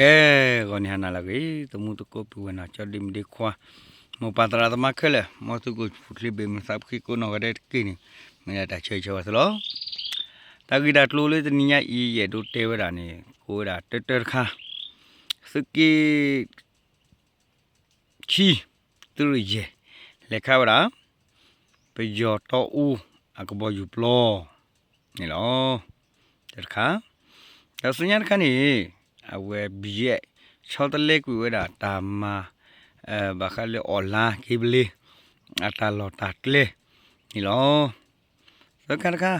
အဲ ဂီၤန့ၣ်ဟါနၤလၢအဂ့ၤ သမူသကိးပုၢ်ဝဲၢ်နီၢ်ကၠီဒ့မုၣ်ဒ့ခွါ မိၢ်ပၢ်သရၣ်သမါခဲလၢာ် မ်သုကအိၣ်ဆူၣ်အိၣ်ချ့ဘၣ်မုာ်သးဖှံကိးနီၢ်ဂၤဒဲးတက့ၢ်န့ၣ် မ့ၢ်ဒၣ်တၢ်ဆၢဂ့ၤဆၢဝါသုလီၤ. တၢ်ဂ့ၢ်တၢ်ကျိၤလၢတနံၤညါအံၤ ယအဲၣ်ဒိးတဲဝဲဒၣ်န့ၣ် ကိးဝဲဒၣ်တၢတၢတခါ သုးက့ ခံ သုးရ့ၣ်ယဲၢ် လဲၤခးဝဲဒၣ် ပယီၤတီအူအကဘီယူၤပျီန့ၣ်လီၤ. တၢတခါ ဒီးဆူညါတခါန့ၣ် အဝဲ ဘီယဲၣ် ဆီတလဲကွံာ်ဝဲဒၣ်တၢ်မၤ ဘၣ်ဃးလၢ online gambling အတၢ်လီၢ်တၢ်ကျဲန့ၣ်လီၤ. သၢခါတခါ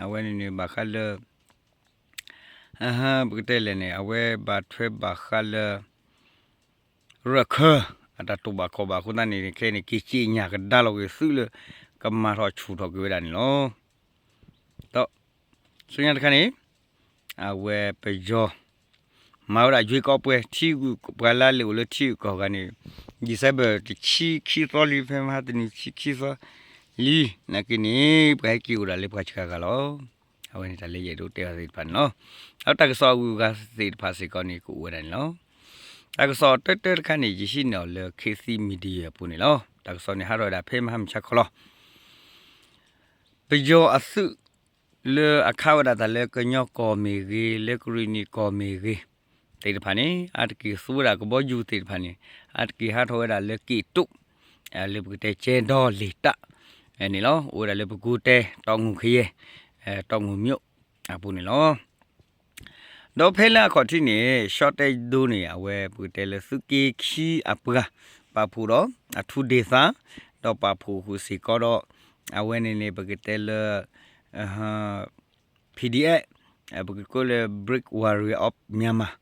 အဝဲန့ၣ်န့ၣ် ဘၣ်ဃးလၢ ပကတဲလဲၣ်န့ၣ် အဝဲဘၣ်ထွဲဘၣ်ဃးလၢ ရၢၢ်ခၢ အတၢ်တိာ်ဘၣ်ခီၣ်ဘၣ်အဃိသတးန့ၣ် ခဲအံၤန့ၣ် က့ၤစံၣ်ညၣ်ကဒါလီၤက့ၤသုးလၢ ကမၤထီၣ်ဆူၣ်ထီၣ်က့ၤဝဲဒၣ်န့ၣ်လီၤ. ဒီး ဆူညါတခါန့ၣ် အဝဲပယီၤ မၤဝဲဒၣ်ယွ့ကီးပွဲ ထံဂုၤ ပှၤလၢအလဲၤအိၣ်လၢထံဂုၤကီၢ်ဂၤန့ၣ် December တဆံခံသီလံ ဖဲမဟါတနံၤဆံခံသီလံ နာ်က့န့ၣ် ပှၤဟဲက့ၤအိၣ်ဒၣ်လၢပှၤစှၤဂၤလီၤ. အဝဲန့ၣ်တၢ်လၢယအဲၣ်ဒိးတဲအီၤသ့ၣ်တဖၣ်န့ၣ်လီၤ. ဒီးတၢ်ကစီၣ်အဂုၤအဂၤသ့ၣ်တဖၣ်စ့ၢ်ကီးန့ၣ် ကအိၣ်ဝဲဒၣ်န့ၣ်လီၤ. တၢ်ကစီၣ်တၢတၢတခါန့ၣ် ယဟံးန့ၢ်အီၤလၢ ခေတ်သစ် Media အပူၤန့ၣ်လီၤ. တၢ်ကစီၣ်န့ၣ် ဟးထီၣ်ဝဲဒၣ်ဖဲမဟါမုၢ်ဆါခီလီၤ. ပယီၤအသုး လၢအခးဝဲဒၣ်တၢ်လၢကညီကီၢ်မ့ၢ်ဂ့ၤ လၢကရ့ၣ်နံၣ်ကီၢ်မ့ၢ်ဂ့ၤ သ့ၣ်တဖၣ်န့ၣ် အါတက့ၢ်သူဝဲဒၣ်ကဘီယူၤသ့ၣ်တဖၣ်န့ၣ် အါတက့ၢ်ဟးထီၣ်ဝဲဒၣ်လၢက့ၣ်တိာ် လၢပကတဲကဲဒီလ့ၣ်တၢ် န့ၣ်လီၤ. အိၣ်ဝဲဒၣ်လၢပကူတဲ တီမူၤခယဲၢ် တီမူၤမျိး အပူၤန့ၣ်လီၤ. ဒီးဖဲလၢအခီၣ်ထံးန့ၣ် ရှီတဲဒိန့ၣ် အဝဲပကတဲလၢသုးက့ခံအပှၤ ပာ်ဖှိၣ်ဒီး အထူးဒေသ ဒီးပာ်ဖှိၣ်ဃုာ်စ့ၢ်ကီးဒီး အဝဲန့ၣ်န့ၣ် ပကတဲလၢ PDF ပကကိးလၢ Brave Warrior of Myanmar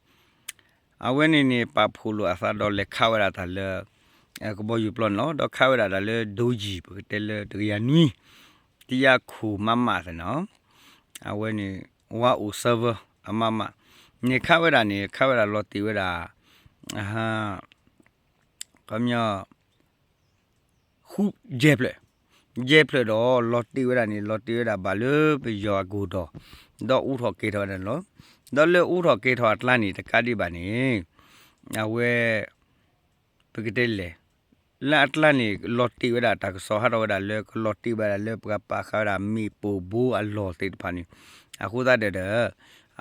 အဝဲန့ၣ်န့ၣ် ပာ်ဖှိၣ်လိာ်အသးဒီးလဲၤခးဝဲဒၣ်တၢ်လၢ ကဘီယူၤပျီန့ၣ်လီၤ. ဒီးခးဝဲဒၣ်တၢ်လၢဒိယံၤ ပကတဲလၢတကယၤနွံ တယၤခိၣ်မးမးသ့ၣ်နီၤ အဝဲန့ၣ် ဝါအိၣ် server အမးမး န့ၣ်ခးဝဲဒၣ်န့ၣ် ခးဝဲဒၣ်လီၤတ့ၢ်ဝဲဒၣ် ခီပညီ ဃု ယဲၢ်ဖျၢၣ်, ယဲၢ်ဖျၢၣ်ဒီးလီၤတ့ၢ်ဝဲဒၣ်န့ၣ် လီၤတ့ၢ်ဝဲဒၣ်ဘၣ်လၢပယီၤအကီၢ်ဒီး ဒီးအူထီၣ်ကဲၤထီၣ်ဝဲဒၣ်န့ၣ်လီၤ. ဒီးလၢအူထီၣ်ကဲၤထီၣ်အကျါန့ၣ် တကးဒံးဘၣ်န့ၣ် အဝဲ ပကတဲလဲၣ် လၢအကျါန့ၣ် လီၤတ့ၢ်ဝဲဒၣ်တၢ်ကစီၣ်ဟးထီၣ်ဝဲဒၣ်လၢ ကလီၤတ့ၢ်ဝဲဒၣ်လၢပှၤပာ်ဃာ်ဝဲဒၣ်မ့ၣ်ပိၢ်ဘိအလီၢ်သ့ၣ်တဖၣ်န့ၣ် အဃိသတးဒီး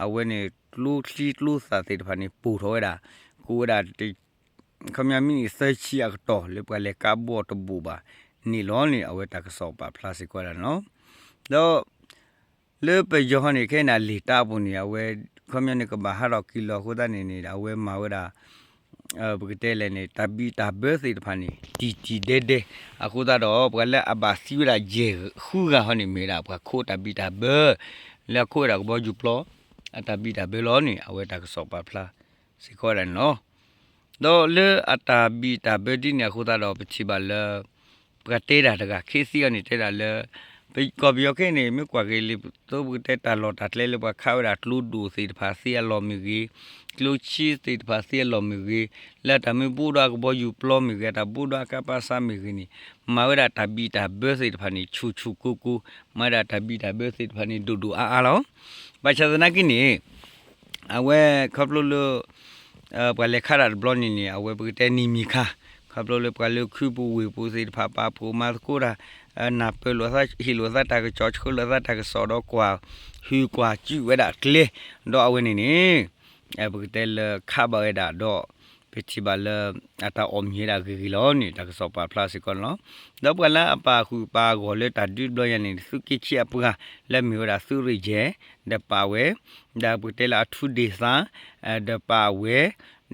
အဝဲန့ၣ် ကျိချံကျိသၣ်သ့ၣ်တဖၣ်န့ၣ် ပိၢ်ထီၣ်ဝဲဒၣ် ကိးဝဲဒၣ် ခီပညီမံးနံးသၢဆံအကတီၢ် လၢပှၤလဲၤကးဘီတဘိးဘၣ်န့ၣ်လီၤန့ၣ် အဝဲတၢ်ကစီၣ်ပာ်ဖျါစ့ၢ်ကီးဝဲဒၣ်န့ၣ်လီၤ. ဒီး လၢပယီၤဟီန့ၣ် ခဲအံၤန့ၣ် အလံာ်တၢ်အပူၤန့ၣ် အဝဲ ခီပညီန့ၣ်ကဘၣ်ဟးထီၣ်က့ၤလီၤအဃိသတးန့ၣ်န့ၣ် အဝဲမၤဝဲဒၣ် ပကတဲလဲၣ်န့ၣ် တၢ်ဘံၣ်တၢ်ဘၢသ့ၣ်တဖၣ်န့ၣ် တံၢ်တံၢ်ဒဲဒဲ အဃိသတးဒီး ပှၤလၢအဘၣ်သံဝဲဒၣ်ယဲၢ်ဃုဂၤဟီန့ၣ် မ့ၢ်ဝဲဒၣ်ပှၤခိးတၢ်ဘံၣ်တၢ်ဘၢ လၢအခိးဝဲဒၣ်ကဘီယူၤပျီ အတၢ်ဘံၣ်တၢ်ဘၢလီၤန့ၣ် အဝဲတၢ်ကစီၣ်ပာ်ဖျါစ့ၢ်ကီးဝဲဒၣ်န့ၣ်လီၤ. ဒီးလၢအတၢ်ဘံၣ်တၢ်ဘၢဒ်န့ၣ်အဃိသတးဒီး ပထံၣ်ဘၣ်လၢ ပှၤတဲတၢ်တဂၤ ခ့သံအီၤန့ၣ် တဲဒၣ်လၢ ပကီၢ်ပယီၤခဲအံၤန့ၣ် မ့ၢ်ကွၢ်က့ၤလံာ်သိပကတဲတၢ်လီၢ်တၢ်ကျဲလၢပှၤခးဝဲဒၣ်ကျိဒိၣ်သ့ၣ်တဖၣ်သ့အလီၢ်မ့ၢ်ဂ့ၤ, ကျိဆံသ့ၣ်တဖၣ်သ့အလီၢ်မ့ၢ်ဂ့ၤ, လၢအတၢ်မ့ၢ်ဘိးဒီးအကဘီယူၤပျီမ့ၢ်ဂ့ၤ, အတၢ်ဘိးဒီးအကးပးစးမ့ၢ်ဂ့ၤန့ၣ် မၤဝဲဒၣ်တၢ်ဘံၣ်တၢ်ဘၢသ့ၣ်တဖၣ်န့ၣ် ဆူၣ်ဆူၣ်ကိၢ်ကိၢ်, မၤဝဲဒၣ်တၢ်ဘံၣ်တၢ်ဘၢသ့ၣ်တဖၣ်န့ၣ် ဒိၣ်ဒိၣ်အါအါလီၤ. ဘၣ်ဆၣ်သနာ်က့န့ၣ် အဝဲခီဖျိလၢ ပှၤလဲၤခးတၢ်တဘျီန့ၣ်န့ၣ် အဝဲပကတဲနံၣ်မံၤခါ ခီဖျိလၢပှၤလၢခုပူၤဝ့ၢ်ပူၤသ့ၣ်တဖၣ် ပာ်ဖှိၣ်မၤသကိးတၢ် နၢ်ပၢၢ်လိာ်သး ဟ့ၣ်လိာ်သးတၢ်ကစီၣ် ဆှၢလိာ်သးတၢ်ကစီၣ်ဒီးကွၢ်ဟုၣ်ကွၢ်စုးဝဲဒၣ်ကျဲ ဒီးအဝဲန့ၣ်န့ၣ် ပကတဲလၢခးဘၣ်ဝဲဒၣ်ဒီး ပထံၣ်ဘၣ်လၢ အတၢ်အီၣ်မံၤဝဲဒၣ်ဂ့ၤဂ့ၤလီၤန့ၣ် တၢ်ကစီၣ်ပာ်ဖျါစ့ၢ်ကီးန့ၣ်လီၤ. ဒီးပှၤလၢအပာ်ဃုာ်ပာ်ဂီၢ်လၢတၢ်ဒုးတဘျီညါန့ၣ် သုးက့ခံအပှၤ လၢမ့ၢ်ဝဲဒၣ်သုးရ့ၣ်ယဲၢ် ဒီးပာ်ဝဲ ဒီးပကတဲလၢအထူးဒေသ ဒီးပာ်ဝဲ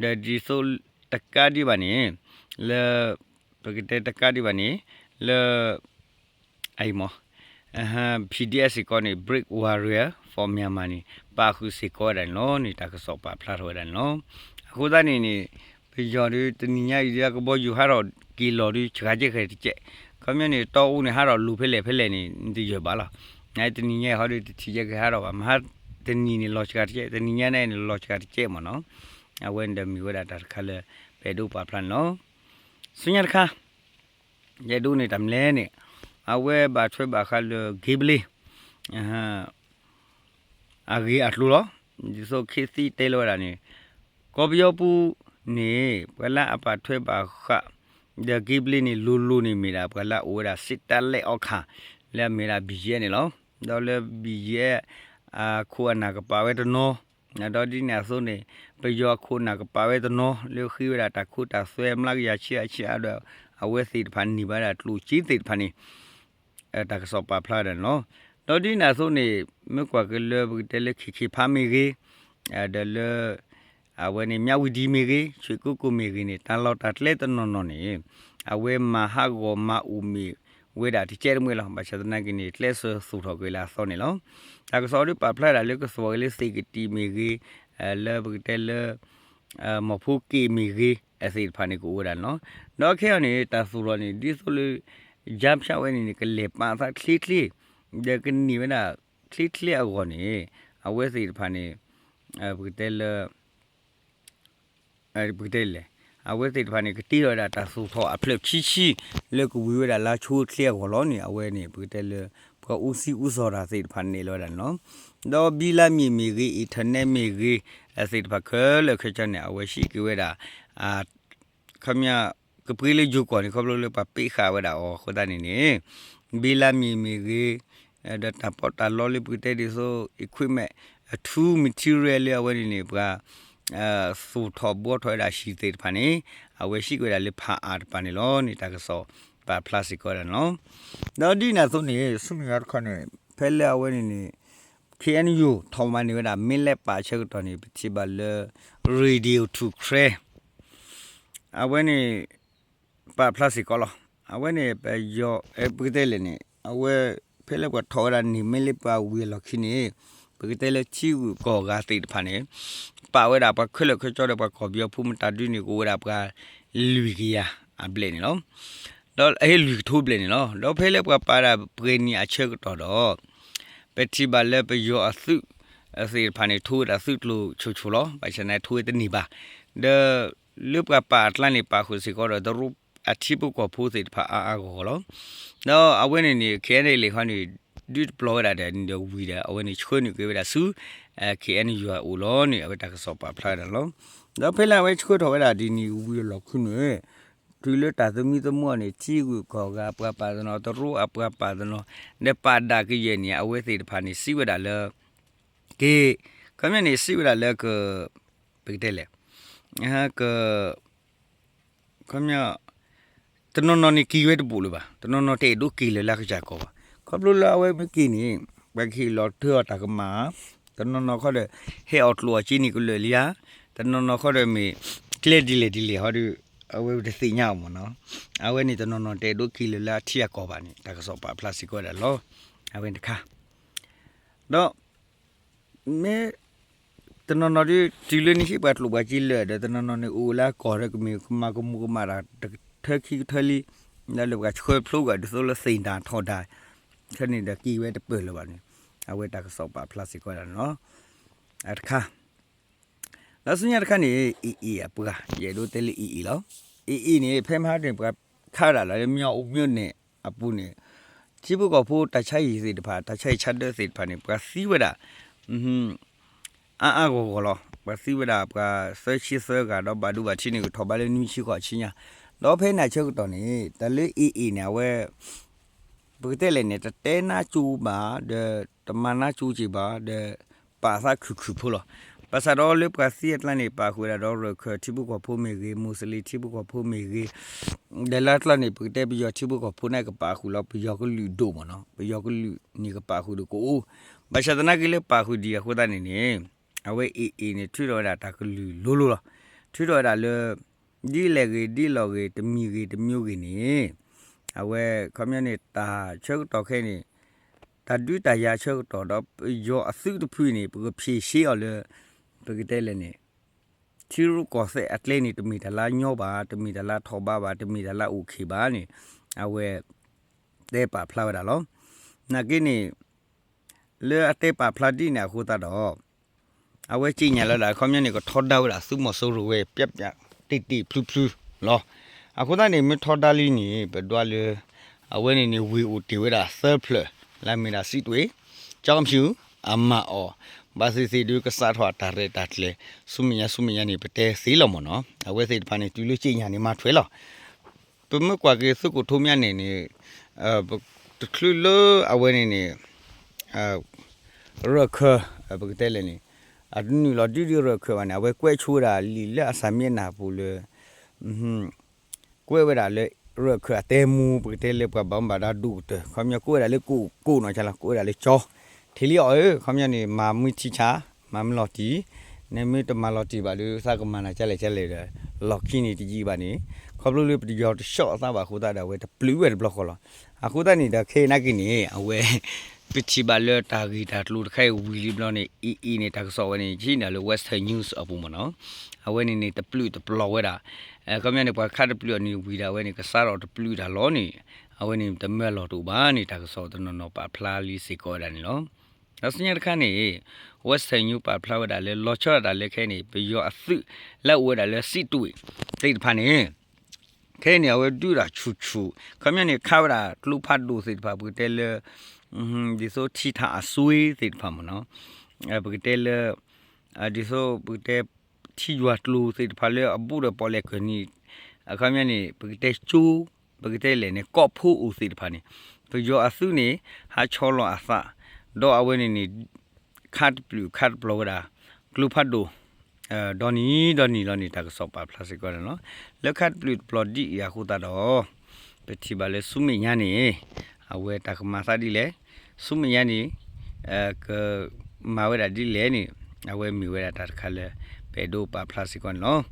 ဒီးဒ်သိးတကးဒံးဘၣ်န့ၣ် လၢ ပကတဲတကးဒံးဘၣ်န့ၣ် လၢ အံၤမ့ၢ် PDF စ့ၢ်ကီးန့ၣ် Brave Warrior for Myanmar န့ၣ် ပာ်ဃုာ်စ့ၢ်ကီးဝဲဒၣ်န့ၣ်လီၤန့ၣ် တၢ်ကစီၣ်ပာ်ဖျါထီၣ်ဝဲဒၣ်န့ၣ်လီၤ. အဃိသတးန့ၣ်န့ၣ် ပယီၤဒီးတနံၤညါအံၤဒီးကဘီယူၤဟးထီၣ်က့ၤလီၤဒီး စှၤကဲဃဲၤတကဲး, ခီပညီန့ၣ် တီအူန့ၣ် ဟးထီၣ်လူၤဖဲလဲၣ်ဖဲလဲၣ်န့ၣ် တယၢၢ်ဘၣ်လီၤ. နတနံၤညါအံၤဟီဒီး တထံၣ်ယဲကဟးထီၣ်ဘၣ်, မဟါတနံၤန့ၣ်လီၤစှၤတကဲး, တနံၤညါန့ၣ်လီၤစှၤတကဲးမ့ၢ်နီၤ. အဝဲန့ၣ်ဒီးမ့ၢ်ဝဲဒၣ်တၢ်တခါလၢ ပအဲၣ်ဒိးပာ်ဖျါန့ၣ်လီၤ. ဆူညါတခါ ယအဲၣ်ဒိးန့ၣ်တၢ်မနုၤလဲၣ်န့ၣ် အဝဲဘၣ်ထွဲဘၣ်ဃးလၢ gambling အဂ့ၢ်အကျိၤလီၤ. ဒ်သိးခ့သံတဲလီၤဝဲဒၣ်န့ၣ် ကီၢ်ပယီၤပူၤန့ၣ် ပှၤလၢအပာ်ထွဲဘၣ်ဃး ဒီးက့ဘျ့န့ၣ် လိၤလိၤန့ၣ်မ့ၢ်ဒၣ် ပှၤလၢအအိၣ်ဝဲဒၣ် စစ်တပ်လက်အောက်ခံ လၢအမ့ၢ်ဒၣ် ဘီၣ်ယဲၣ်န့ၣ်လီၤ. ဒီးလၢဘီၣ်ယဲၣ် အခိၣ်အနၢ်ကပာ်ဝဲတနီၤ, ဒီးဒ်န့ၣ်အသိးန့ၣ် ပယီၤအခိၣ်အနၢ်ကပာ်ဝဲတနီၤ လၢဃ့ဝဲဒၣ်တၢ်ခိတၢ်သွဲမျးကယၤဆံအါဆံအါဒီး အဝဲသ့ၣ်တဖၣ်န့ၢ်ဘၣ်ဝဲဒၣ်ကျိၣ်စ့သ့ၣ်တဖၣ်န့ၣ် တၢ်ကစီၣ်ပာ်ဖျါဝဲဒၣ်န့ၣ်လီၤ. ဒီးဒ်န့ၣ်အသိးန့ၣ် မ့ၢ်ကွၢ်က့ၤလၢပကတဲလၢ ခ့ၣ်ခ့ၣ်ဖးမ့ၢ်ဂ့ၤ, ဒီးလၢ အဝဲန့ၣ် မြဝတီမ့ၢ်ဂ့ၤ, ရွှေကုက္ကိုမ့ၢ်ဂ့ၤန့ၣ် တၢ်လီၢ်တၢ်ကျဲတနီၤနီၤန့ၣ် အဝဲမၤဟးဂီၤမၤအိၣ်မ့ၢ်ဝဲဒၣ်တကဲတမှဲလီၤ. ဘၣ်ဆၣ်သနာ်က့န့ၣ် ကျဲးစၢးသူၣ်ထီၣ်က့ၤလၢအသီန့ၣ်လီၤ. တၢ်ကစီၣ်ဒုးပာ်ဖျါဒၣ်လၢကသီၣ်က့ၤလၢသ့ၣ်ကတံၢ်မ့ၢ်ဂ့ၤ, လၢပကတဲလၢ မီၢ်ဖိက့ၣ်မ့ၢ်ဂ့ၤ အသ့ၣ်တဖၣ်န့ၣ်ကအိၣ်ဝဲဒၣ်န့ၣ်လီၤ. ဒီးခဲအံၤန့ၣ် တၢ်သူၣ်ထီၣ်န့ၣ် ဒ်သိးလၢ ကြားဖြတ် ဝဲန့ၣ်န့ၣ် ကလဲၤပာ်သးချ့ချ့, ဒီးကန့ၢ်ဝဲဒၣ်ချ့ချ့အဂီၢ်န့ၣ် အဝဲသ့ၣ်တဖၣ်န့ၣ် ပကတဲလၢ ပကတဲလဲၣ်, အဝဲသ့ၣ်တဖၣ်န့ၣ် ကတ့ထီၣ်ဝဲဒၣ်တၢ်သူၣ်ထီၣ်အဖျၢၣ်ခံဆံ လၢကဝံၤဝဲဒၣ်လါဆိချ့အဂီၢ်လီၤန့ၣ် အဝဲန့ၣ် ပကတဲလၢ ပှၤအူစံအူစီၤတၢ်သ့ၣ်တဖၣ်န့ၣ်လီၤဝဲဒၣ်န့ၣ်လီၤ. ဒီးဘံလါမံၤမ့ၢ်ဂ့ၤ, အ့ၣ်ထၢၣ်နဲၣ်မ့ၢ်ဂ့ၤ, အသ့ၣ်တဖၣ်ခဲလၢာ်ခဲဆ့န့ၣ် အဝဲဟံးက့ၤဝဲဒၣ် ခီပညီ ကပှ့ၤလၢယိၤကီၢ်န့ၣ် ခီဖျိလၢပှၤပ့းဃာ်ဝဲဒၣ်အီၤအဃိသတးန့ၣ်န့ၣ် ဘံလါမံၤမ့ၢ်ဂ့ၤ, ဒီးတၢ်ပီးတၢ်လီလၢပကတဲဒ်သိး equipment, အထူ material လၢအဝဲန့ၣ်န့ၣ် ပှၤ သူၣ်ထီၣ်ဘှီထီၣ်ဝဲဒၣ်ဟံၣ်သ့ၣ်တဖၣ်န့ၣ် အဝဲဟံးက့ၤဝဲဒၣ်လၢဖးအါတပၤန့ၣ်လီၤန့ၣ် တၢ်ကစီၣ်ပာ်ဖျါစ့ၢ်ကီးဝဲဒၣ်န့ၣ်လီၤ. ဒီးဒ်န့ၣ်အသိးန့ၣ် ဆူမဲာ်ညါတခီန့ၣ် ဖဲလၢအဝဲန့ၣ်န့ၣ် ခ့ၣ်အဲၣ်ယူၣ် ထီၣ်မၤန့ၢ်ဝဲဒၣ် မ့ၢ်လဲးပာ်ဆၢကတီၢ်န့ၣ် ပထံၣ်ဘၣ်လၢ ရေဒီယို ထူၣ်ချဲ အဝဲန့ၣ် ပာ်ဖျါစ့ၢ်ကီးလီၤ. အဝဲန့ၣ် ပယီၤ ပကတဲလဲၣ်န့ၣ် အဝဲ ဖဲလၢပှၤထီၣ်ဝဲဒၣ်န့ၣ် မ့ၢ်လၢပှၤဝံၤအလီၢ်ခံန့ၣ် ပကတဲလၢထံဂုၤကီၢ်ဂၤသ့ၣ်တဖၣ်န့ၣ် ပာ်ဝဲဒၣ်ပှၤခဲလၢာ်ခဲဆ့ဒီးပှၤကီၢ်ပယီၤဖိမတၤဒုန့ၣ် ကအိၣ်ဝဲဒၣ်ပှၤလွံၢ်ကယၤအဘျဲၣ်န့ၣ်လီၤ. ဒီးအဟ့ၣ်လွံၢ်ကထိဘျဲၣ်န့ၣ်လီၤ. ဒီးဖဲလၢပှၤပာ်ဒၣ်ပှဲၤနံၣ်အဆၢကတီၢ်ဒီး ပထံၣ်ဘၣ်လၢပယီၤအသုး သ့ၣ်တဖၣ်န့ၣ် ထိဝဲဒၣ်သုးကျိၤဆိၣ်ဆိၣ်လီၤ. ဘၣ်ဆၣ်န့ၣ်ထိဝဲတန့ၢ်ဘၣ်. ဒီးလၢပှၤပာ်အကျါန့ၣ် ပာ်ဃုာ်စ့ၢ်ကီးဒီး တရူးအထံဖိကီၢ်ဖိသ့ၣ်တဖၣ်အါအါဂီၢ်ဂီၢ်လီၤ. ဒီးအဝဲန့ၣ်န့ၣ် ခဲအံၤန့ၣ်လံၤဃီန့ၣ် ဒုးတပျီၤဝဲဒၣ်ဒီး နံၤဒီးဝံၤဒီး အဝဲန့ၣ်ဆှၢနုာ်က့ၤဝဲဒၣ်ဆူ ခဲအံၤန့ၣ်ယွၤအအိၣ်လီၤန့ၣ် အဝဲတၢ်ကစီၣ်ပာ်ဖျါဝဲဒၣ်လီၤ. ဒီးဖဲလၢအဝဲဆှၢထီၣ်ဝဲဒၣ်ဒ်န့ၣ်ဝံၤအလီၢ်ခံန့ၣ် တုၤလၢတၢ်သမံသမိးန့ၣ် ထံဂုၤကီၢ်ဂၤအပှၤပာ်တနီၤ တရူးအပှၤပာ်တနီၤ ဒီးပာ်ဒၣ်ကယဲၢ်န့ၣ် အဝဲသ့ၣ်တဖၣ်န့ၣ် စံးဝဲဒၣ်လၢ က့ၤ ခီပညီန့ၣ် စံးဝဲဒၣ်လၢက ပကတဲလဲၣ် က ခီပညီ တနီၤနီၤန့ၣ်က့ၤဝဲတဘူးလၢၤဘၣ်, တနီၤနီၤတအဲၣ်ဒိးက့ၤလၢၤလၢကစၢ်ကီၢ်ဘၣ်. ခီဖျိလၢအဝဲမ့ၢ်က့ၤန့ၣ် ပှၤကဟ့ၣ်လီၤထၢအီၤတၢ်ကမၣ်, တနီၤနီၤခီဒီး ဟဲအီၣ်ကျိၣ်အီၣ်စ့န့ၣ်ကလၢာ်လံဧါ, တနီၤနီၤခီဒီးမ့ၢ် ကျဲဒ်လဲၣ်ဒ်လဲၣ်ဟီဒီး အဝဲတသ့ၣ်ညါအီၤမ့ၢ်နီၤ. အဝဲန့ၣ်တနီၤနီၤတအဲၣ်ဒိးက့ၤလၢၤလၢအထံအကီၢ်ဘၣ်န့ၣ် တၢ်ကစီၣ်ပာ်ဖျါစ့ၢ်ကီးဝဲဒၣ်လီၤ. အဝဲန့ၣ်တခါ ဒီး မ့ၢ် တနီၤနီၤဒ် တုၤလၢနဟံးပှၤကျိၣ်ပှၤစ့လၢာ်ဒီး တနီၤနီၤန့ၣ်အိၣ်လၢအကီၢ်ဒီး ကမ့ၢ်ကမၤကမူၤကမၣ်တၢ် တထၢခံကထၢလံ, ဒီးလၢပှၤဆှၢဖျိကွံာ်ဒ်သိးလၢသ့ၣ်တၢ်ထီၣ်တၢ် ခဲန့ၣ်ဒီးက့ၤဝဲတပၢၢ်လၢၤဘၣ်န့ၣ် အဝဲတၢ်ကစီၣ်ပာ်ဖျါစ့ၢ်ကီးဝဲဒၣ်န့ၣ်လီၤ. အတခါ လၢဆူညါတခါန့ၣ် AA အပှၤ ယအဲၣ်ဒိးတဲလၢ AA လီၤ. AA န့ၣ် ဖဲမဟါန့ၣ် ပှၤခးဝဲဒၣ်လီၤလၢ မၠီအူ မြို့နယ် အပူၤန့ၣ် ထံဖိကီၢ်ဖိတၢ်ဆါဟံၣ်သ့ၣ်တဖၣ် တၢ်ဆါဟံၣ်ဆါဒၢသ့ၣ်တဖၣ်န့ၣ် ပှၤသံဝဲဒၣ် အါအါဂီၢ်ဂီၢ်လီၤ. ပှၤသံဝဲဒၣ်ပှၤသၢဆံသၢဂၤ ဒီးဘၣ်ဒိဘၣ်ထံးန့ၣ် ကထီၣ်ဘးလၢနွံဆံဃိးဆံညါ. ဒီးဖဲန့ၣ်အဆၢကတီၢ်န့ၣ် တၢ်လၢ AA န့ၣ် အဝဲ ပကတဲလဲၣ်န့ၣ် တတဲနါကၠိဘၣ် ဒီးတမၤနါကၠိက့ၤဘၣ် ဒီးပာ်သးခုၣ်ခုၣ်ဖိလီၤ. ဘၣ်ဆၣ်ဒီးလၢပှၤသံအကျါန့ၣ် ပာ်ဃုာ်ဝဲဒၣ်ဒီးရၢၢ်ခၢၣ်ထံဖိကီၢ်ဖိမ့ၢ်ဂ့ၤ, မူးစလ့ၣ်ထံဖိကီၢ်ဖိမ့ၢ်ဂ့ၤ, ဒီးလၢအကျါန့ၣ် ပကတဲပယီၤထံဖိကီၢ်ဖိန့ၣ်ကပာ်ဃုာ်လီၤ. ပယီၤကလုာ်ဒိၣ်မ့ၢ်နီၤ, ပယီၤကလုာ်န့ၣ်ကပာ်ဃုာ်ဒီးကအိၣ်. ဘၣ်ဆၣ်သနာ်က့လၢပာ်ဃုာ်ဒံးအဃိသတးန့ၣ်န့ၣ် အဝဲ AA န့ၣ် ထုးထီၣ်ဝဲဒၣ်တၢ်ကလုၢ်လိၤလိၤလီၤ. ထုးထီၣ်ဝဲဒၣ်လၢ ဒ်လဲၣ်ဂ့ၤ ဒ်လဲၣ်ဂ့ၤ တမံၤဂ့ၤတမံၤဂ့ၤန့ၣ် အဝဲခီပညီန့ၣ် တၢ်ဆၢကတီၢ်ခဲအံၤန့ၣ် တၢ်ဒုးတၢ်ယၤဆၢကတီၢ်ဒီး ပယီၤအသုးတဖုန့ၣ် ပကဖြေရှင်းအီၤလၢ ပကတဲလဲၣ်န့ၣ် ထံရူၢ်ကီၢ်သဲးအကျဲန့ၣ် တမ့ၢ်တၢ်လၢညီဘၣ်, တမ့ၢ်တၢ်လၢထီၣ်ဘးဘၣ်, တမ့ၢ်တၢ်လၢအိၣ်ခ့ဘၣ်န့ၣ် အဝဲ တဲပာ်ဖျါဝဲဒၣ်လီၤ. နာ်က့န့ၣ် လၢအတဲပာ်ဖျါဒ်န့ၣ်အဃိသတးဒီး အဝဲစံးညါလၢဒၣ် ခီပညီန့ၣ် ကထီဒါဝဲဒၣ်သုးမီၤစိရိၤဝဲ ပျးပျးတ့ၢ်တ့ၢ်ဖျုးဖျုးလီၤ. အဃိသတးန့ၣ် မ့ၢ်ထီဒါလံန့ၣ် ပဒွးလၢ အဝဲန့ၣ်န့ၣ် ဝ့ၢ်အိၣ်တ့ၢ်ဝဲဒၣ်သၢဖျၢၣ် လၢအမ့ၢ်ဒၣ် စစ်တွေ, ကျောက်ဖြူ, အမၤအီၣ်, ဘၣ်သ့ၣ်သ့ၣ်ဒုးကစးထီၣ်အတၢ်ရဲၣ်တၢ်ကျဲၤ ဆူမဲာ်ညါဆူမဲာ်ညါန့ၣ် ပတဲသ့လီၤမ့ၢ်နီၤ. အဝဲသ့ၣ်တဖၣ်န့ၣ် တုၤလၢကၠ့ညါန့ၣ် မၤထွဲလီၤ. ပမ့ၢ်ကွၢ်က့ၤသုးခိၣ်ထူမၠါန့ၣ်န့ၣ် တချုးလၢအဝဲန့ၣ်န့ၣ် ရၢၢ်ခၢၣ် ပကတဲလဲၣ်န့ၣ် အတနုာ်လီၤဒုးဒုးရၢၢ်ခၢၣ်ဘၣ်န့ၣ် အဝဲကွဲးဆိဝဲဒၣ်လံာ်လၢအစၢ်မ့ၢ်နၢ်ပူၤလၢ ကွဲးဝဲဒၣ်လၢ ရၢၢ်ခၢၣ်အတဲမူ ပကတဲလၢပှၤဘၣ်မူဘၣ်ဒါဒိၣ်ကတၢၢ် ခီပညီကွဲးဝဲဒၣ်လၢကိၣ်ကိၣ်နီၤ ကလီၤ ကွဲးဝဲဒၣ်လၢကၠီ ထံလံအီၤဧၢ ခီပညီန့ၣ် မၤမုၢ်ထံဆါ မၤမုၢ်လီၤတံၢ် နမ့ၢ်တမၤလီၤတံၢ်ဘၣ်ဒီး သးကမၤနၤကလဲၣ်ကလဲၣ်ဒီး လီၢ်ခံန့ၣ်တယံာ်ဘၣ်န့ၣ် ခီဖျိလၢပယီၤတဆှီၣ်အသးဘၣ်အဃိသတးဒီး အဝဲတပျုာ်ဝဲတဘျီဃီလီၤ. အဃိသတးန့ၣ်ဒီး ခဲအံၤနာ်က့န့ၣ် အဝဲ ပထံၣ်ဘၣ်လၢတၢ်ဂ့ၢ်တၢ်ကျိၤတခါအံၤဝံၤလံဘျီန့ၣ် အံၤအံၤန့ၣ် တၢ်ကစီၣ်ဝဲန့ၣ် ယဟံးန့ၢ်လၢ Western News အပူၤမ့ၢ်နီၤ အဝဲန့ၣ်န့ၣ် တပျုာ်တပျီၤဝဲဒၣ် ခီပညီန့ၣ် ပှၤခါတပျုာ်အီၤန့ၣ်ဝံၤဒီး အဝဲန့ၣ် ကစးထီၣ်တပျုာ်တၢ်လီၤန့ၣ် အဝဲန့ၣ် တမၢလီၤတအိၣ်ဘၣ်န့ၣ် တၢ်ကစီၣ်တနီၤနီၤပာ်ဖျါလံစ့ၢ်ကီးဝဲဒၣ်န့ၣ်လီၤ. ဒီးဆူညါတခါန့ၣ် Western News ပာ်ဖျါဝဲဒၣ်လၢ လီၤဆီဒၣ်တၢ်လၢခဲအံၤန့ၣ် ပယီၤအသုးလၢအအိၣ်ဝဲဒၣ်လၢ စံးတွ့ၣ် သ့ၣ်တဖၣ်န့ၣ် ခဲအံၤန့ၣ် အဝဲဒုးတၢ်ဆူၣ်ဆူၣ် ခီပညီန့ၣ် ခးဝဲဒၣ်ကျိဖးဒိၣ်သ့ၣ်တဖၣ် ပကတဲလၢ ဒ်သိးထံထၣ်အစွ့သ့ၣ်တဖၣ်မ့ၢ်နီၤ ပကတဲလၢ ဒ်သိးပကတဲ ထံယွၤကျိသ့ၣ်တဖၣ်လၢအဘူးဒီးပီၣ်လဲၣ်ကၢၢ်နံၤ အခီပညီန့ၣ် ပကတဲကၠိ ပကတဲလဲၣ်န့ၣ် ကီၢ်ဖိအိၣ်သ့ၣ်တဖၣ်န့ၣ် ပယီၤအသုးန့ၣ် ဟးဆီလီၤအသး ဒီးအဝဲန့ၣ်န့ၣ် ခးတပျုာ်ခးတပျီၤဝဲဒၣ် ကျိဖးဒိၣ် ဒီနံၤဒီနံၤလီၤန့ၣ် တၢ်ကစီၣ်ပာ်ဖျါစ့ၢ်ကီးန့ၣ်လီၤ. လၢခးတပျုာ်တပျီၤဒ်အံၤအဃိသတးဒီး ပထံၣ်ဘၣ်လၢဆူမဲာ်ညါန့ၣ် အဝဲတၢ်ကမၤသးဒ်လဲၣ်, ဆူမဲာ်ညါန့ၣ် ကမၤဝဲဒၣ်ဒ်လဲၣ်န့ၣ် အဝဲမ့ၢ်ဝဲဒၣ်တၢ်တခါလၢ ပအဲၣ်ဒိးပာ်ဖျါစ့ၢ်ကီးန့ၣ်လီၤ.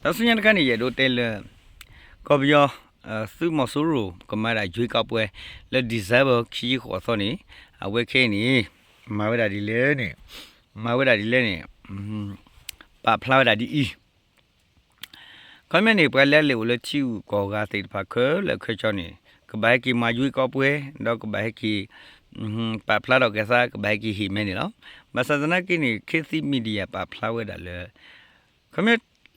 ဒီးဆူညါတခါန့ၣ် ယအဲၣ်ဒိးတဲလၢ ကီၢ်ပယီၤ သုးမီၤစိရိၤ ကမၤဒၣ် ရွေးကောက်ပွဲ လၢ December ခံဆံဃိးသီန့ၣ် အဝဲခဲအံၤန့ၣ် မၤဝဲဒၣ်ဒ်လဲၣ်န့ၣ် မၤဝဲဒၣ်ဒ်လဲၣ်န့ၣ် ပာ်ဖျါဝဲဒၣ်ဒ်အံၤ ခီပညီန့ၣ် ပှၤလၢအလဲၤအိၣ်လၢထံဂုၤကီၢ်ဂၤသ့ၣ်တဖၣ်ခဲလၢာ်ခဲဆ့န့ၣ် ကဘၣ်ဟဲက့ၤမၤ ရွေးကောက်ပွဲ ဒီးကဘၣ်ဟဲက့ၤ ပာ်ဖျါထီၣ်က့ၤသး ကဘၣ်ဟဲက့ၤဟ့ၣ်မဲန့ၣ်လီၤ. ဘၣ်ဆၣ်သနာ်က့န့ၣ် ခေတ်သစ် Media ပာ်ဖျါဝဲဒၣ်လၢ ခီပညီ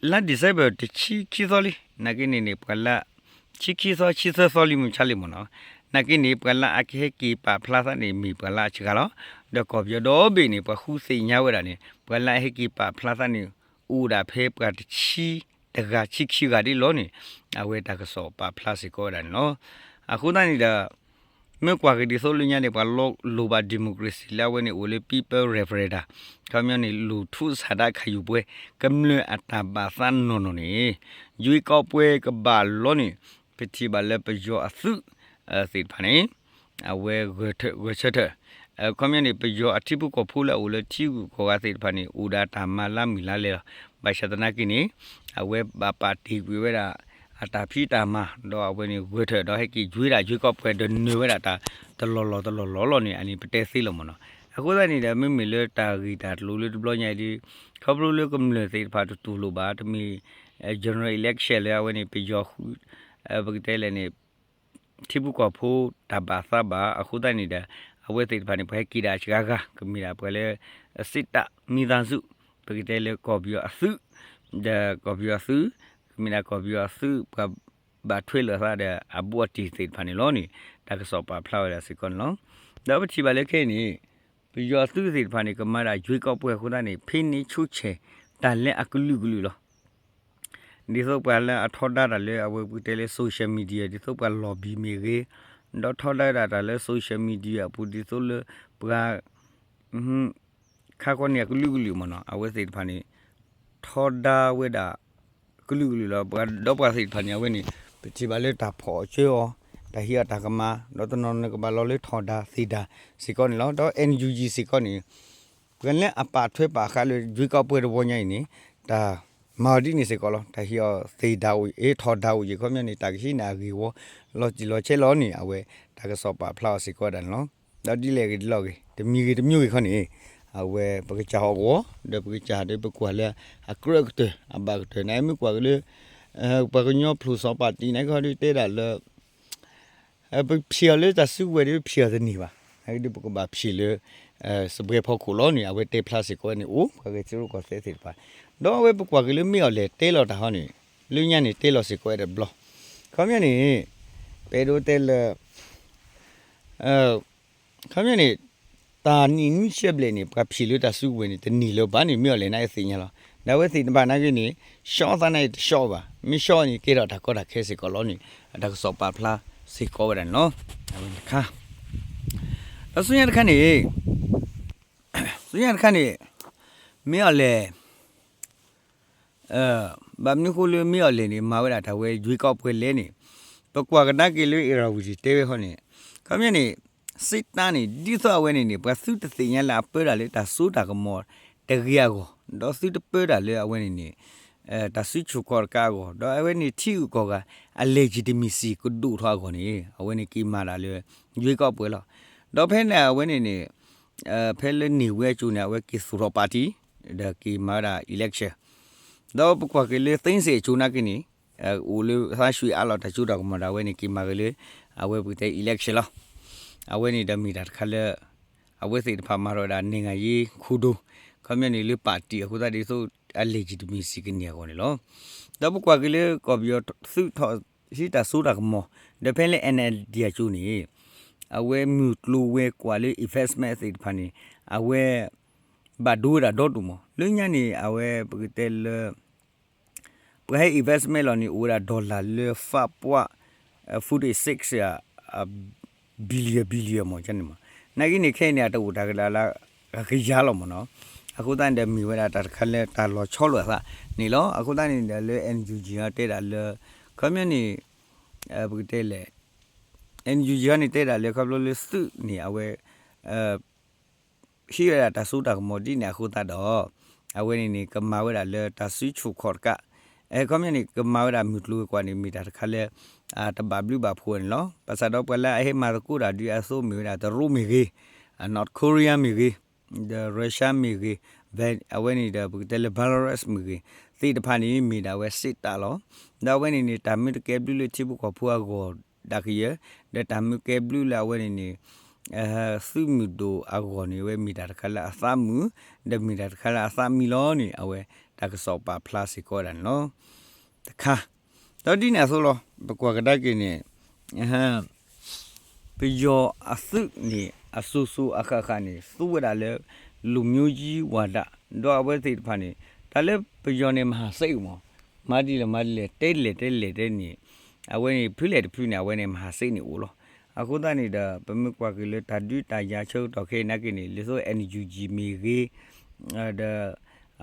လါ December တဆံခံသီလံ နာ်က့န့ၣ်န့ၣ် ပှၤလၢ ဆံခံသီ ဆံသၢသီလံ မုၢ်ဆါလံမ့ၢ်နီၤ, နာ်က့န့ၣ် ပှၤလၢအကဟဲက့ၤပာ်ဖျါသးန့ၣ် မ့ၢ်ပှၤလၢအစှၤလီၤ. ဒီးကီၢ်ပယီၤဒီဘ့ၣ်န့ၣ် ပှၤဃုသ့ၣ်ညါဝဲဒၣ်န့ၣ် ပှၤလၢအဟဲက့ၤပာ်ဖျါသးန့ၣ် အိၣ်ဒၣ်ဖဲပှၤတဆံတဂၤဆံခံဂၤဒ်လီၤန့ၣ် အဝဲတၢ်ကစီၣ်ပာ်ဖျါစ့ၢ်ကီးဝဲဒၣ်န့ၣ်လီၤ. အဃိသတးန့ၣ်ဒီး မ့ၢ်ကွၢ်က့ၤဒ်သိးလၢညါန့ၣ် ပှၤလိၣ်ဘၣ် democracy လၢအဝဲန့ၣ်အိၣ်လၢ People Referendum ခီပညီန့ၣ် လူထုဆန္ဒခံယူပွဲ ကမျၢၢ်အတၢ်ဘၣ်သးနီၢ်နီၢ်န့ၣ် ရွေးကောက်ပွဲ ကဘၣ်လီၤန့ၣ် ပထံၣ်ဘၣ်လၢပယီၤအသုးသ့ၣ်တဖၣ်န့ၣ် အဝဲဂဲၤဆၢထၢၣ် ခီပညီန့ၣ် ပယီၤအထံဖိကီၢ်ဖိလၢအအိၣ်လၢထံဂုၤကီၢ်ဂၤသ့ၣ်တဖၣ်န့ၣ် အိၣ်ဒီးတၢ်မၤလၢမုၢ်လၢ်လဲၣ်လီၤ. ဘၣ်ဆၣ်သနာ်က့န့ၣ် အဝဲဘၣ်ပာ်တ့ၢ်ကွံာ်ဝဲဒၣ် အတၢ်ဖံးတၢ်မၤ ဒီးအဝဲန့ၣ်ဂဲၤဆၢထၢၣ်ဒီးဟဲက့ၤ ရွေးဒၣ် ရွေးကောက်ပွဲ ဒီးနၢၤဝဲဒၣ်တၢ်တလီၢ်လီၢ်တလီၢ်လီၢ်လီၤန့ၣ် အန့ၣ်ပတဲသ့လီၤမ့ၢ်နီၤ. အဃိသတးန့ၣ်ဒီး မ့မ့ၢ်လၢတၢ်ဂ့ၢ်တၢ်ကျိၤလၢတဘျီညါအံၤဒီး ခီဖျိလၢကမျၢၢ်သ့ၣ်တဖၣ်တတူၢ်လိာ်ဘၣ် တမ့ၢ် general election လၢအဝဲန့ၣ် ပယီၤဃု ပကတဲလဲၣ်န့ၣ် ထံဖိကီၢ်ဖိတၢ်ဘၣ်သးဘၣ် အဃိသတးန့ၣ်ဒီး အဝဲသ့ၣ်တဖၣ်န့ၣ် ပှၤဟဲက့ၤဒၣ်စှၤဂၤ ကမ့ၢ်ဒၣ်ပှၤလၢ စစ်တပ်မိသားစု ပကတဲလၢကီၢ်ပယီၤအသုး ဒီးကီၢ်ပယီၤအသုး ကမ့ၢ်ဒၣ်ကီၢ်ပယီၤအသုး ပှၤဘၣ်ထွဲလိာ်သးဒီးအဘူးအတံၢ်သ့ၣ်တဖၣ်န့ၣ်လီၤန့ၣ် တၢ်ကစီၣ်ပာ်ဖျါဝဲဒၣ်စ့ၢ်ကီးန့ၣ်လီၤ. ဒီးပထံၣ်ဘၣ်လၢခဲအံၤန့ၣ် ပယီၤအသုးသ့ၣ်တဖၣ်န့ၣ် ကမၤဒၣ် ရွေးကောက်ပွဲ အဃိသတးန့ၣ် ဖဲန့ၣ်ဆိဆဲၣ် တၢ်လၢအကလုာ်ကလုာ်လီၤ. ဒ်သိးပှၤလၢအထီဒါတၢ်လၢအဝဲပကတဲလၢ social media ဒ်သိးပှၤ lobby မ့ၢ်ဂ့ၤ, ဒီးထီဒါဒၣ်တၢ်လၢ social media အပူၤ ဒ်သိးလၢပှၤ ခါခီန့ၣ် အကလုာ်ကလုာ်မ့ၢ်နီၤ အဝဲသ့ၣ်တဖၣ်န့ၣ် ထီဒါဝဲဒၣ် ကလုာ်ကလုာ်လီၤ. ဒီးပှၤသ့ၣ်တဖၣ်န့ၣ် အဝဲန့ၣ် ပထံၣ်ဘၣ်လၢတၢ်ဖီၣ်အီၤဆှၢအီၤ, တၢ်ဟ့ၣ်အီၤတၢ်ကမၣ်, ဒီးတနီၤနီၤန့ၣ်ကဘၣ်လီၤလၢထီဒါသ့ၣ်ဒါစ့ၢ်ကီးန့ၣ်လီၤ. ဒီး NUG စ့ၢ်ကီးန့ၣ် ပှၤလၢအပာ်ထွဲပာ်ဃာ်လၢ ရွေးကောက်ပွဲ တဝီညါအံၤန့ၣ် တၢ်မၤအီၤဒ်န့ၣ်စ့ၢ်ကီးလီၤ. တၢ်ဟ့ၣ်အီၤသ့ၣ်ဒါအိၣ် အ့ ထီဒါအိၣ်ယံၤ ခီပညီန့ၣ် တၢ်ကဟံးန့ၢ်အဂ့ၢ်ဝီ လီၤတံၢ်လီၤဆဲးလီၤန့ၣ် အဝဲတၢ်ကစီၣ်ပာ်ဖျါအီၤစ့ၢ်ကီးဝဲဒၣ်န့ၣ်လီၤ. ဒီးဒ်လဲၣ်ဂ့ၤဒ်လဲၣ်ဂ့ၤ တမံၤဂ့ၤတမံၤဂ့ၤခီန့ၣ် အဝဲပကစၢ်ဟီၣ်ကဝီၤ ဒီးပကစၢ်ဒီးပကွၢ်လၢအကြၢးကတၢၢ် အဘၣ်ကတၢၢ်န့ၣ် မ့ၢ်ကွၢ်က့ၤလၢ ပှၤကညီဖျိစီၤပၤတံၢ်န့ၣ် ခီဒုးတဲဒၣ်လၢ ပဖံးအီၤလၢတၢ်စုကဝဲၤဒီး ပဖံးအီၤတန့ၢ်ဘၣ်. အဒုးပကဘၣ်ဖံးလၢ စပွဲဖီခိၣ်လီၤန့ၣ် အဝဲတဲဖျါစ့ၢ်ကီးဝဲန့ၣ် အိၣ်ပှၤဂဲၤထံရူၢ်ကီၢ်သဲးသ့ၣ်တဖၣ် ဒီးအဝဲပကွၢ်က့ၤလၢမ့ၢ်အီၤလဲၣ်တဲလီၤတၢ်ဟီန့ၣ် လၢညါန့ၣ်တဲလီၤစ့ၢ်ကီးဝဲတဘျီ ခီပညီန့ၣ် ပအဲၣ်ဒိးတဲလၢ ခီပညီန့ၣ် တၢ်နံၣ်နွံဆံဘျဲၣ်န့ၣ် ပှၤဖံးလၢတၢ်စုကဝဲၤန့ၣ် တန့ၢ်လၢၤဘၣ်န့ၣ် မ့ၢ်အီၤလဲၣ်န့ၣ် အသ့ၣ်ညါလီၤ. ဒီးအဝဲသ့ၣ်တဖၣ်နာ်က့န့ၣ် ရှီသးနာ်က့တရှီဘၣ်, မ့ၢ်ရှီန့ၣ် ကဲထီၣ်တၢ်ကီတၢ်ခဲစ့ၢ်ကီးလီၤန့ၣ် တၢ်ကစီၣ်ပာ်ဖျါစ့ၢ်ကီးဝဲဒၣ်န့ၣ်လီၤ. အဝဲန့ၣ်တခါ, ဒီးဆူညါတခါန့ၣ်, ဆူညါတခါန့ၣ်, မ့ၢ်အီၤလဲၣ် ဘၣ်မနုၤဃိလၢမ့ၢ်အီၤလဲၣ်န့ၣ် မၤဝဲဒၣ်တၢ်ဝဲ ရွေးကောက်ပွဲလဲၣ်န့ၣ်, ပကွၢ်ကဒါက့ၤလၢ Irrawaddy တဲဝဲဃီန့ၣ်, ခီပညီန့ၣ်, စစ်တပ်န့ၣ် ဒ်သိးအဝဲန့ၣ်န့ၣ် ပှၤသုတသ့ၣ်ညါလၢအပၢတၢ်လၢတၢ်စိတၢ်ကမီၤတဂ့ၤအဂီၢ်, ဒီးသုတပၢတၢ်လၢအဝဲန့ၣ်န့ၣ်, တၢ်စုဆူၣ်ခီၣ်တကးအဂီၢ်, ဒီးအဝဲန့ၣ်ထံဂုၤကီၢ်ဂၤ အ legitimacy ကဒိၣ်ထီၣ်အဂီၢ်န့ၣ် အဝဲန့ၣ်က့ၤမၤတၢ်လၢ ရွေးကောက်ပွဲလီၤ. ဒီးဖဲန့ၣ်အဝဲန့ၣ်န့ၣ် ဖဲလၢန့ၢ်ဝဲအစိၤန့ၣ် အဝဲက့ၤသူၣ်ထီၣ် party ဒီးက့ၤမၤဝဲဒၣ် election, ဒီးပကွၢ်က့ၤလၢ သိန်းစိန် အစိၤနာ်က့န့ၣ်, အိၣ်လၢသါရွှ့ၣ်အါလီၤတၢ်စိတၢ်ကမီၤဒီး အဝဲန့ၣ်က့ၤမၤက့ၤလၢ အဝဲပကတဲ election လီၤ. အဝဲန့ၣ်ဒီးမ့ၢ်တၢ်တခါလၢ အဝဲသ့ၣ်တဖၣ်မၤထီၣ်ဝဲဒၣ် နိုင်ငံရေး ခုံရုံး, ခီပညီန့ၣ်လၢ party အဃိသတးဒ်သိး အ legitimacy ကန့ၢ်အဂီၢ်န့ၣ်လီၤ. ဒီးပကွၢ်က့ၤလၢကီၢ်ပယီၤသုးထီၣ် ဟံးတၢ်စိတၢ်ကမီၤ, ဒီးဖဲလၢ NLD အစိၤန့ၣ်, အဝဲမုၢ်ကျိၤဝဲၤကွာ်လၢ investment သ့ၣ်တဖၣ်န့ၣ်, အဝဲ ဘၣ်ဒိဝဲဒၣ်ဒီဒိၣ်မး, လၢညါန့ၣ် အဝဲပကတဲလၢ ပှၤဟဲ investment လီၤန့ၣ် အိၣ်ဝဲဒၣ် dollar လၢ five point forty six billion billion မးန့ၣ်မး, နာ်က့န့ၣ် ခဲအံၤန့ၣ် အတအိၣ်တၢ်ကလၢ်လၢ အကယၤလီၤမးနီၤ. အဃိသတးန့ၣ်ဒီး မ့ၢ်ဝဲဒၣ်တၢ်တခါလၢတၢ်လီၤဆီလိာ်အသးန့ၣ်လီၤ. အဃိသတးန့ၣ်ဒီးလၢ NUG တဲဒၣ်လၢ ခီပညီန့ၣ် ပကတဲလဲၣ် NUG န့ၣ်တဲဒၣ်လၢ ခီဖျိလၢသုးန့ၣ် အဝဲ ဟံးဝဲဒၣ်တၢ်စိတၢ်ကမီၤဒ်န့ၣ်အဃိသတးဒီး အဝဲန့ၣ်န့ၣ် ကမၤဝဲဒၣ်လၢတၢ်စုဆူၣ်ခီၣ်တကး, ခီပညီန့ၣ် ကမၤဝဲဒၣ်မုၢ်ကျိၤဝဲၤကွာ်န့ၣ် မ့ၢ်တၢ်တခါလၢ တဘၣ်ဘျုးဘၣ်ဖှိၣ်န့ၣ်လီၤ. ဘၣ်ဆၣ်ဒီးပှၤလၢအဟဲမၤသကိးတၢ်ဒ်အသိးမ့ၢ်ဝဲဒၣ် တရူးမ့ၢ်ဂ့ၤ, North Korea မ့ၢ်ဂ့ၤ, ဒီး Russia မ့ၢ်ဂ့ၤ, အဝဲန့ၣ်ဒီးပကတဲလၢ Belarus မ့ၢ်ဂ့ၤ, သ့ၣ်တဖၣ်န့ၣ် မ့ၢ်ဒၣ်ဝဲ စစ်တပ် လီၤ. ဒီးအဝဲန့ၣ်န့ၣ် တၢ်မ့ၢ်တကဲဘျုးလၢထံဖိကီၢ်ဖိအဂီၢ်ဒၣ်ကယဲၢ်, ဒီးတၢ်မ့ၢ်ကဲဘျုးလၢအဝဲန့ၣ်န့ၣ် သုးမုၢ်ဒိၣ်အဂီၢ်န့ၣ် အဝဲမ့ၢ်တၢ်တခါလၢအသးမုာ်, ဒီးမ့ၢ်တၢ်တခါလၢအသးမံလီၤန့ၣ် အဝဲတၢ်ကစီၣ်ပာ်ဖျါစ့ၢ်ကီးဝဲဒၣ်န့ၣ်လီၤ. တခါ, ဒီးဒ်န့ၣ်အသိးလီၤ ပကွၢ်ကဒါက့ၤန့ၣ် ပယီၤအသုးန့ၣ် အစိၤစိၤအဃၣ်ဃၣ်န့ၣ် သူဝဲဒၣ်လၢ လူမျိုးကြီးဝါဒ, ဒီးအဝဲသ့ၣ်တဖၣ်န့ၣ် တၢ်လၢပယီၤန့ၣ် မၤဟးစ့ၣ်မး, မၤဒ်လဲၣ်မၤဒ်လဲၣ် တဲလဲၣ်တဲလဲၣ်တဲန့ၣ်, အဝဲန့ၣ်ဖုလဲၣ်တဖုန့ၣ် အဝဲန့ၣ်မၤဟးစ့ၣ်န့ၣ်အိၣ်လီၤ. အဃိသတးန့ၣ်ဒီး ပမ့ၢ်ကွၢ်က့ၤလၢတၢ်ဒုးတၢ်ယၤဆၢကတီၢ်ခဲအံၤနာ်က့န့ၣ် ဒ်သိး NUG မ့ၢ်ဂ့ၤ, ဒီး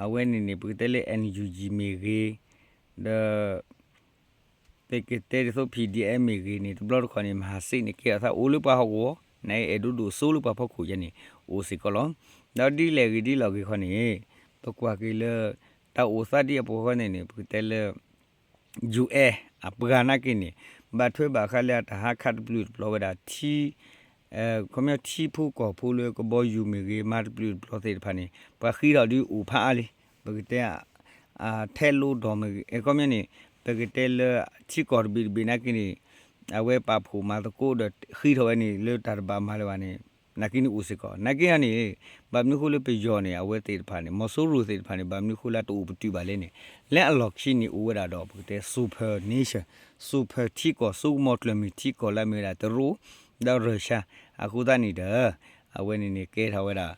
အဝဲန့ၣ်န့ၣ် ပကတဲလၢ NUG မ့ၢ်ဂ့ၤ, ဒီး ပကတဲဒ်သိး PDF မ့ၢ်ဂ့ၤန့ၣ် တဘျီတခီၣ်န့ၣ် မၤဟးစ့ၣ်န့ၣ် ကဲထီၣ်သးအိၣ်လၢပှၤဟီၣ်ကဝီၤ, နအဲၣ်ဒိးဒိၣ်စိလၢပှၤဖီခိၣ်ယဲန့ၣ် အိၣ်စ့ၢ်ကီးလီၤ. ဒီးဒ်လဲၣ်ဂ့ၤဒ်လဲၣ်ဂ့ၤခီန့ၣ် ပကွၢ်က့ၤလၢ တၢ်အိၣ်သးဒ်အပူၤဃီန့ၣ်န့ၣ် ပကတဲလၢ UN အပှၤနာ်က့န့ၣ် ဘၣ်ထွဲဘၣ်ဃးလၢအတၢ်ဟးခးတပျုာ်တပျီၤဝဲဒၣ် ထံ ခီပညီထံဖိကီၢ်ဖိလၢကဘီယူၤမ့ၢ်ဂ့ၤ မၤတပျုာ်တပျီၤသ့ၣ်တဖၣ်န့ၣ် ပှၤဃ့ထီၣ်ဒုးအိၣ်ဖးအါလံ, ပကတဲ ထဲလိဒီမ့ၢ်ဂ့ၤ ခီပညီန့ၣ် ပကတဲလၢ ထံကီၢ်တဘ့ၣ်တဘ့ၣ်နာ်က့န့ၣ် အဝဲပာ်ဖှိၣ်မၤသကိးဒီးဃ့ထီၣ်ဝဲန့ၣ် လၢတၢ်တဘၣ်မၤလၢၤဘၣ်န့ၣ် နာ်က့န့ၣ်အိၣ်စ့ၢ်ကီး နာ်က့န့ၣ် ဘၣ်မနုၤဃိလၢပယီၤန့ၣ် အဝဲသ့ၣ်တဖၣ်န့ၣ် မီၤစိရိၤသ့ၣ်တဖၣ်န့ၣ် ဘၣ်မနုၤဃိလၢတအိၣ်ပတုာ်ဘၣ်လဲၣ်န့ၣ် လၢအလီၢ်ခံန့ၣ်အိၣ်ဝဲဒၣ်ဒီး ပကတဲ super nation, super ထံကီၢ် စိကမီၤကျၢၢ်မ့ၢ်ထံကီၢ်လၢအမ့ၢ်ဝဲဒၣ်တရူး ဒီး Russia အဃိသတးန့ၣ်ဒီး အဝဲန့ၣ်န့ၣ်ကဲထီၣ်ဝဲဒၣ်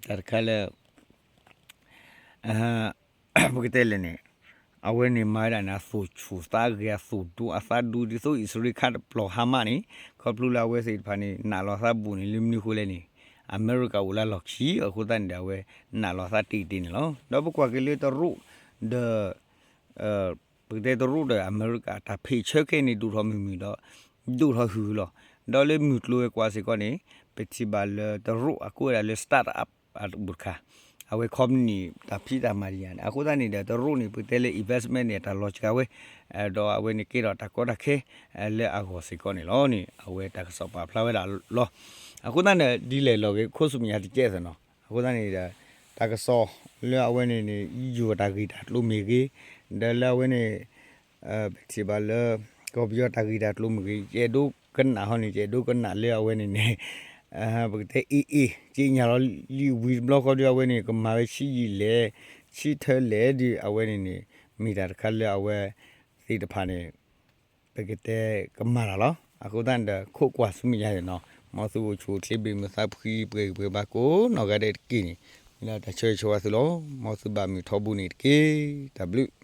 တၢ်တခါလၢ ပကတဲလဲၣ်န့ၣ် အဝဲန့ၣ်မၤဝဲဒၣ်န့ၣ် အသူၣ်ဆူၣ်သးဂဲၤ အသူၣ်ဒူအသးဒူ ဒ်သိးအံၣ်စရ့လးခးတပျီၤ Hamas န့ၣ် ခီဖျိလၢအဝဲသ့ၣ်တဖၣ်န့ၣ် နာ်လီၤသးဘူးန့ၣ် လၢမနုၤဃိလဲၣ်န့ၣ် အမဲရကၤအိၣ်လၢအလီၢ်ခံ အဃိသတးန့ၣ်ဒီး အဝဲနာ်လီၤသးတ့ၢ်တ့ၢ်န့ၣ်လီၤ. ဒီးပကွၢ်က့ၤလၢတရူး ဒီး ပကတဲတရူးဒီးအမဲရကၤ တၢ်ဖံးဆၢခဲအံၤန့ၣ် ဒိၣ်ထီၣ်မုၢ်မုၢ်ဒီး ဒိၣ်ထီၣ်ဟုၣ်လီၤ. ဒီးလၢမုၢ်ကျိၤဝဲၤကွာ်စ့ၢ်ကီးန့ၣ် ပထံၣ်ဘၣ်လၢတရူးအကိးဝဲဒၣ်လၢ startup အဘူးတခါ အဝဲ company တၢ်ဖံးတၢ်မၤဒံးယၤန့ၣ် အဃိသတးန့ၣ်ဒီး တရူးန့ၣ် ပကတဲလၢ investment န့ၣ် တၢ်လီၤစှၤဝဲ ဒီးအဝဲန့ၣ်ကဲထီၣ်တၢ်ကီတၢ်ခဲ လၢအဂီၢ်စ့ၢ်ကီးန့ၣ်လီၤန့ၣ် အဝဲတၢ်ကစီၣ်ပာ်ဖျါဝဲဒၣ်လီၤ. အဃိသတးန့ၣ် ဒ်လဲၣ်လီၤဂ့ၤ ခိၣ်ဆူမဲာ်ညါတကဲသ့ၣ်နီၤ အဃိသတးန့ၣ်ဒီး တၢ်ကစီၣ်လၢအဝဲန့ၣ်န့ၣ် ယိၤတၢ်ဂ့ၢ်တၢ်ကျိၤမ့ၢ်ဂ့ၤ ဒီးလၢအဝဲန့ၣ် ပထံၣ်ဘၣ်လၢ ကီၢ်ပယီၤတၢ်ဂ့ၢ်တၢ်ကျိၤမ့ၢ်ဂ့ၤ ယအဲၣ်ဒိးကနၣ်ဟီန့ၣ် ယအဲၣ်ဒိးကနၣ်လၢအဝဲန့ၣ်န့ၣ် ပကတဲ AA က့ညါလီၤလံဝံၤတဘျီဃီဒီး အဝဲန့ၣ် ကမၤဝဲဆံးယံာ်လဲၣ် ဆံးထၢလဲၣ်ဒီး အဝဲန့ၣ်န့ၣ် မ့ၢ်တၢ်တခါလၢအဝဲသ့ၣ်တဖၣ်န့ၣ် ပကတဲကမၤတၢ်လီၤ. အဃိသတးန့ၣ်ဒီး ခိးကွၢ်ဆူမဲာ်ညါန့ၣ်နီၤ မ်သုအိၣ်ဆူၣ်အိၣ်ချ့ ဘၣ်မုာ်သးဖှံ ပှဲၤဂံၢ်ပှဲၤဘါကိးနီၢ်ဂၤဒဲးတက့ၢ်န့ၣ် မ့ၢ်လၢတၢ်ဆၢဂ့ၤဆၢဝါသုလီၤ. မ်သုဘၣ်မုာ်ထီဘိန့ၣ်တက့ၢ်. တၢ်ဘျုး.